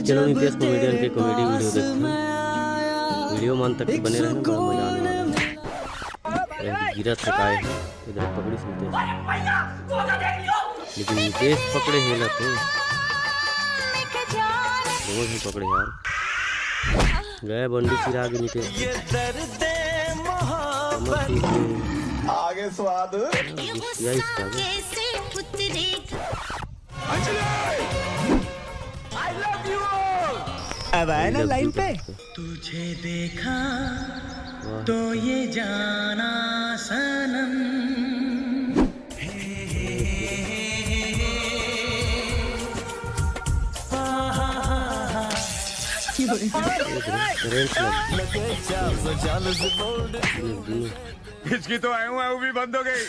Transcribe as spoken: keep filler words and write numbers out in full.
चलो नितेश कॉमेडियन के comedy video देखते हैं। वीडियो मन तक बने रहना, बड़ा मजा आने वाला है। ये गिरत हे काय हे, इधर पकड़िस नितेश। लेकिन नितेश पकड़े हे ला तो। दोनों झन पकड़े यार। गए बंडी चिरा के नितेश। कमर खींच के। आगे स्वाद। गुस्सिया इसका। अब आए ना लाइन पे। तुझे देखा तो ये जाना सनम। इसकी तो आयु आयु भी बंद हो गई।